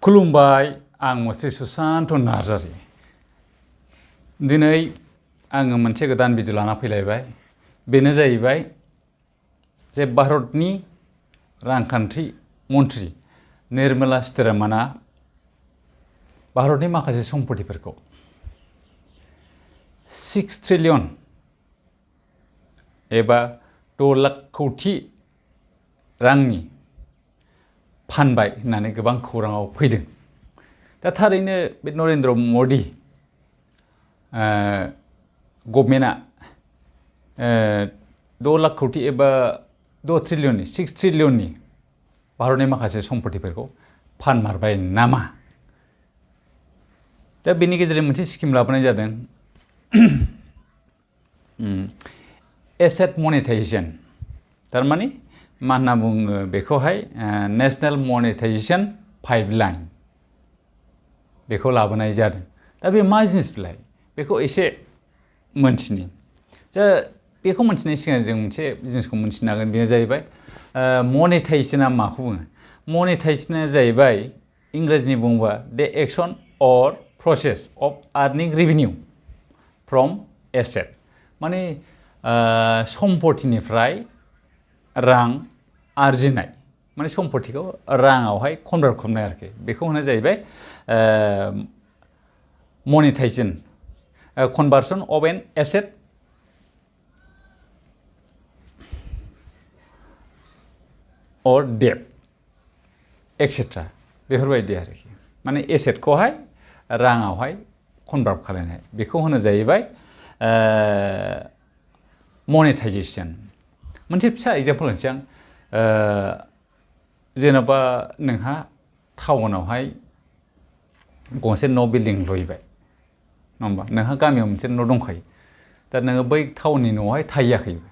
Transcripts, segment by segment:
खुलुमबाय आं मुस्रि सुशान्त नार्जारि दिनै आङो मोनसे गोदान भिडिअ लाना फैलायबाय बेनो जाहैबाय जे भारतनि रांखान्थि मन्थ्रि निर्मला सीतारामना भारतनि माखासे सम्पथिफोरखौ 6 ट्रिलियन एबा 6 लाख कौटि रांनि फानबाय होननानै गोबां खौराङाव फैदों। दा थारैनो बे नरेन्द्र मदि गभर्नमेन्टआ 6 लाख कौटि एबा 6 ट्रिलियननि भारतनि माखासे सम्पथिफोरखौ फानमारबाय नामा? दा बेनि गेजेरजों मोनसे स्किम लाबोनाय जादों एसेट मनिटाइजेशन थारमाने मा होनना बुङो बेखौहाय नेशनेल मनिटाइजेशन पाइपलाइन बेखौ लाबोनाय जादों। दा बे मा जिनिस बेलाय बेखौ एसे मोनथिनि। दा बेखौ मोनथिनायनि सिगां जों मोनसे जिनिसखौ मोनथिनो हागोन बेनो जाहैबाय मनिटाइजेशना माखौ बुङो? मनिटाइजेशना जाहैबाय इंराजिनि बुङोबा द एक्शन अर process of earning revenue from asset माने सम्पथिनिफ्राय रां आरजिनाय माने सम्पथिखौ राङावहाय कनभार्ट खालामनाय आरोखि बेखौ होनो जाहैबाय मनिटाइजेशन कनभार्सन अफ एन एसेट अर डेट एक्सेट्रा बेफोरबायदि आरोखि माने एसेटखौहाय राङावहाय कनभार्ट खालामनाय बेखौ होनो जाहैबाय मनिटाइजेशन। मोनसे फिसा एग्जाम्पल होनोसै आं जेन'बा नोंहा टाउनावहाय गंसे न' बिल्डिं लुबाय नङा होमबा? नोंहा गामियाव मोनसे न' दंखायो दा नोङो बै टाउननि न'आवहाय थाहैयाखैबो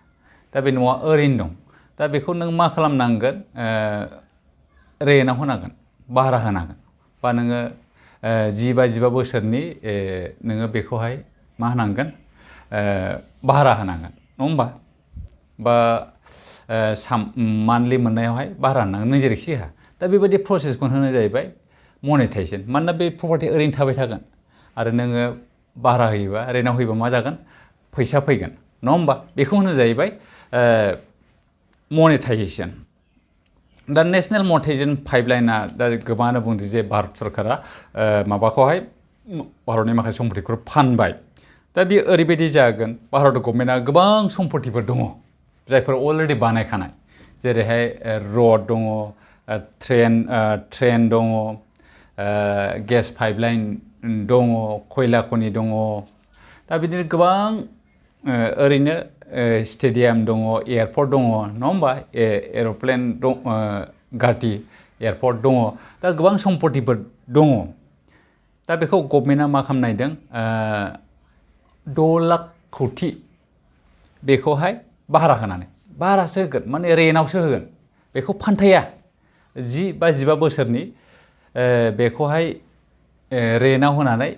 दा बे न'आ ओरैनो दं दा बेखौ नों मा खालामनांगोन रेन्टआव होनांगोन भारा होनांगोन बा नोङो 10-15 बोसोरनि नोङो बेखौहाय मा होनांगोन भारा होनांगोन नङा होमबा? बा मान्थलि मोननायावहाय भारा होनांगोन नों जेरैखि होआ दा बेबायदि प्रसेसखौ होनो जाहैबाय मनिटाइजेशन। मानोना बे प्रपार्टि ओरैनो थाबाय थागोन आरो नोङो भारा होयोबा रेन्टआव होयोबा मा जागोन फैसा फैगोन नङा होमबा? बेखौ होनो जाहैबाय मनिटाइजेशन। दा नेशनेल मनिटाइजेशन पाइपलाइना दा गोबाङानो बुंदों जे भारत सरकारा माबाखौहाय भारतनि माखासे सम्पथिफोरखौ फानबाय। दा बेयो ओरैबायदि जागोन भारत गभर्नमेन्टआ गोबां सम्पथिफोर दङ जायफोर अलरेडि बानायखानाय जेरैहाय रड दङ ट्रेन दङ गेस पाइपलाइन दङ खयला खनि दङ दा बिदिनो गोबां ओरैनो स्टेडियाम दङ एयारपर्ट दङ नङा होमबा? एर'प्लेन दं गुवाहाटी एयारपर्ट दङ दा गोबां सम्पथिफोर दङ। दा बेखौ गभर्नमेन्टआ मा खालामनो नागिरदों 6 लाख कौटि बेखौहाय भारा होनानै भारासो होगोन माने रेन्टआवसो होगोन बेखौ फानथाया 10-15 बोसोरनि बेखौहाय रेन्टआव होनानै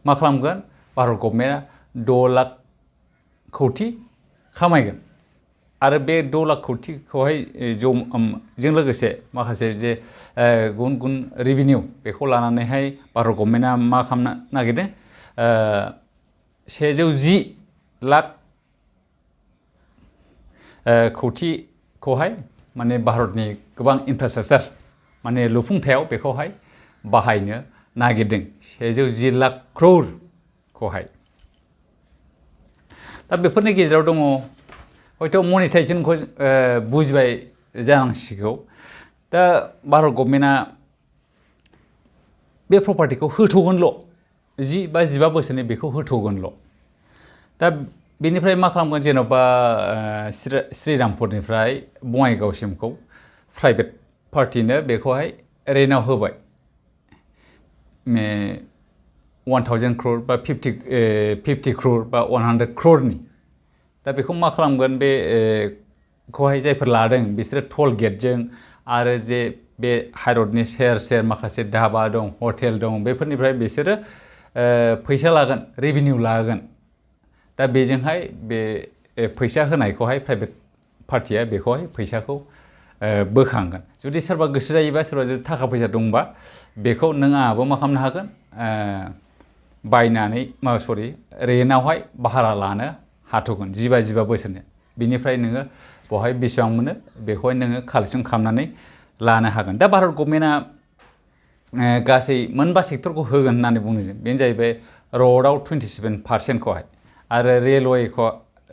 मा खालामगोन भारत गभर्नमेन्टआ 6 लाख कौटि खामायगोन आरो बे 6 लाख कौटिखौहाय जों लोगोसे माखासे जे गुबुन गुबुन रेभिनिउ बेखौ लानानैहाय भारत गभर्नमेन्टआ मा खालामनो नागिरदों 110 लाख कौटिखौहाय माने भारतनि गोबां इनफ्रास्ट्राक्चार माने लुफुंथायाव बेखौहाय बाहायनो नागिरदों 110 लाख क्रौरखौहाय। दा बेफोरनि गेजेराव दङ हयथ' मनिटाइजेशनखौ बुजिबाय जानांसिगौ। दा भारत गभर्नमेन्टआ बे प्रपार्टिखौ होथ'गोनल' 10-15 बोसोरनि बेखौ होथ'गोनल'। दा बेनिफ्राय मा खालामगोन जेन'बा श्रीरामपुरनिफ्राय बङाइगावसिमखौ प्राइभेट पार्टिनो बेखौहाय रेन्टआव होबाय 1000 क्रौर बा 50 क्रौर बा 100 क्रौरनि। दा बेखौ मा खालामगोन बेखौहाय जायफोर लादों बिसोरो टल गेटजों आरो जे बे हाइरडनि सेर माखासे धाबा दं हटेल दं बेफोरनिफ्राय बिसोरो फैसा लागोन रेभिनिउ लागोन। दा बेजोंहाय बे फैसा होनायखौहाय प्राइभेट पार्टिया बेखौहाय फैसाखौ बोखांगोन जुदि सोरबा गोसो जायोबा सोरबा जुदि थाखा फैसा दंबा बेखौ नों आंहाबो मा खालामनो हागोन बायनानै रेन्टआवहाय भारा लानो हाथ'गोन 15 बोसोरनि बिनिफ्राय नोङो बहाय बेसेबां मोनो बेखौहाय नोङो कालेक्सन खालामनानै लानो हागोन दा भारत गभर्नमेन्टआ गासै मोनबा सेक्टरखौ होगोन होननानै बुङो बेनो जाहैबाय र'डआव 27% आरो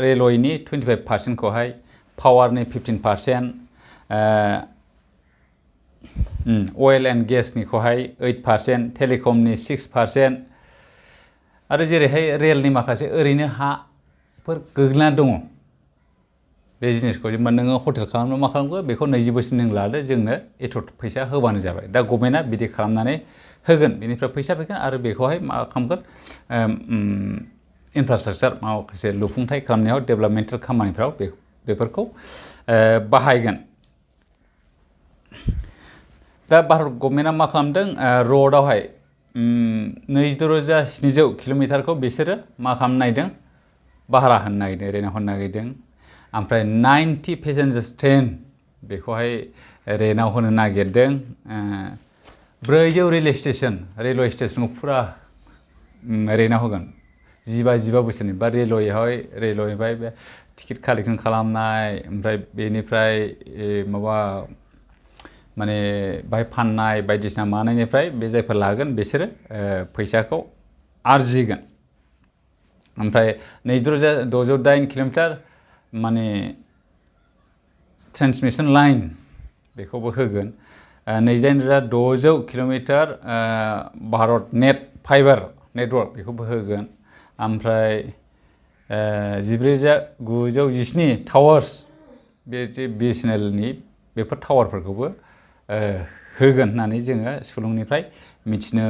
रेलवेनि 25%खौहाय पावारनि 15% अइल एन्ड गेसनिखौहाय 8% टेलिकमनि 6% आरो जेरैहाय रेलनि माखासे ओरैनो हाफोर गोग्लैना दङ बे जिनिसखौ जेनेबा नोङो हटेल खालामनो मा खालामखो बेखौ 20 बोसोर नों लादो जोंनो एथ' फैसा होबानो जाबाय दा गभर्नमेन्टआ बिदि खालामनानै होगोन बेनिफ्राय फैसा फैगोन आरो बेखौहाय मा खालामगोन इनफ्रास्ट्राक्चार माखासे लुफुंथाय खालामनायाव डेभेलपमेन्टेल खामानिफ्राव बेफोरखौ बाहायगोन दा भारत गभर्नमेन्टआ मा खालामदों र'डआवहाय 26,700 किल'मिटारखौ बिसोरो मा खालामनो नागिरदों भारा होनो नागिरदों रेन्टआव होनो नागिरदों ओमफ्राय 90 पेसेन्जार्स ट्रेन बेखौहाय रेन्टआव होनो नागिरदों 400 रेलवे स्टेशनखौ फुरा रेन्टआव होगोन 15 बोसोरनि बा रेलवेहाय बे टिकेट कालेक्सन खालामनाय ओमफ्राय बेनिफ्राय माबा माने बाहाय फाननाय बायदिसिना मानायनिफ्राय बे जायफोर लागोन बिसोरो फैसाखौ आरजिगोन ओमफ्राय 2608 किल'मिटार माने ट्रेन्समिसन लाइन बेखौबो होगोन 29,600 kilometre Bharat net fibre network बेखौबो होगोन ओमफ्राय 14,917 टावार्स बे bsnlनि बेफोर टावारफोरखौबो होगोन होननानै जोङो सुलुंनिफ्राय मिथिनो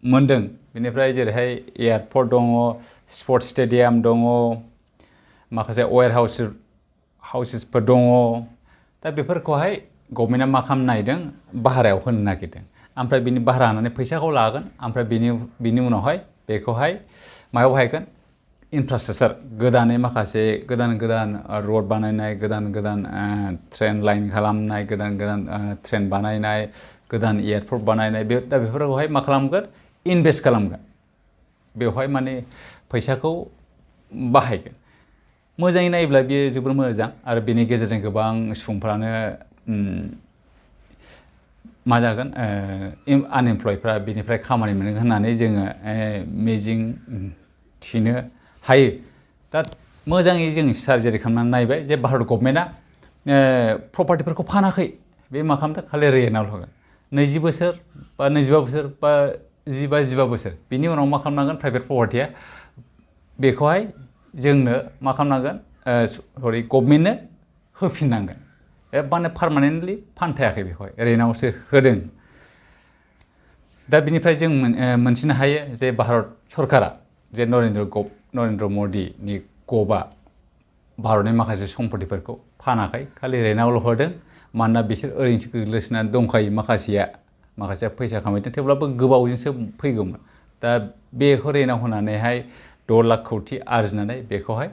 मोनदों बेनिफ्राय जेरैहाय एयारपर्ट दङ स्पर्ट्स स्टेडियाम दङ माखासे वेयर हाउसेसफोर दङ दा बेफोरखौहाय गभर्नमेन्टआ मा खालामनो नागिरदों भारायाव होनो नागिरदों ओमफ्राय बिनि भारा होनानै फैसाखौ लागोन ओमफ्राय बिनि उनावहाय बेखौहाय मायाव बाहायगोन इनफ्रास्ट्राक्चार गोदानै माखासे गोदान र'ड बानायनाय गोदान ट्रेन लाइन खालामनाय गोदान ट्रेन बानायनाय गोदान एयारपर्ट बानायनाय दा बेफोरावहाय मा खालामगोन इनभेस्ट खालामगोन बेवहाय माने फैसाखौ बाहायगोन मोजाङै नायोब्ला बेयो जोबोर मोजां आरो बेनि गेजेरजों गोबां सुबुंफ्रानो मा जागोन आनएमप्लयफ्रा बेनिफ्राय खामानि मोनगोन होननानै जोङो मिजिं थिनो हायो दा मोजाङै जों सार्जारि खालामनानै नायबाय जे भारत गभर्नमेन्टआ प्रपार्टिफोरखौ फानाखै बे मा खालामदों खालि रेन्टआव होगोन 20 बोसोर बा 25 बोसोर बा 15 बोसोर बिनि उनाव मा खालामनांगोन प्राइभेट प्रपार्टिया बेखौहाय जोंनो मा खालामनांगोन गभर्नमेन्टनो होफिननांगोन माने पार्मानेन्टलि फानथायाखै बेखौहाय रेन्टआवसो होदों दा बिनिफ्राय जों मोनथिनो हायो जे भारत सरकारा जे नरेन्द्र मदिनि गभआ भारतनि माखासे सम्पतिफोरखौ फानाखै खालि रेन्टआवल' होदों मानोना बिसोर ओरैनोसो गोग्लैसोनानै दंखायो माखासेया फैसा खामायदों थेवब्लाबो गोबावजोंसो फैगौमोन दा बेखौ रेन्टआव होनानैहाय 6 लाख कौटि आरजिनानै बेखौहाय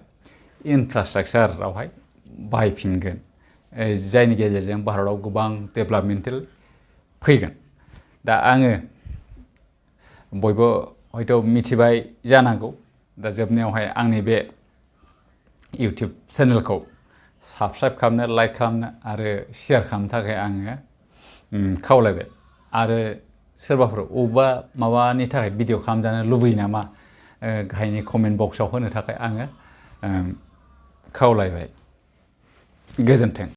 इनफ्रास्ट्राक्चारावहाय बाहायफिनगोन जायनि गेजेरजों भारताव गोबां डेभेलपमेन्टेल फैगोन दा आङो बयबो हयथ' मिथिबाय जानांगौ दा जोबनायावहाय आंनि बे इउटिउब चेनेलखौ साबस्क्राइब खालामनो लाइक खालामनो आरो शेयार खालामनो थाखाय आङो खावलायबाय आरो सोरबाफोर अबेबा माबानि थाखाय भिडिअ खालामजानो लुबैयो नामा गाहायनि कमेन्ट बक्सआव होनो थाखाय आङो खावलायबाय गोजोन्थों।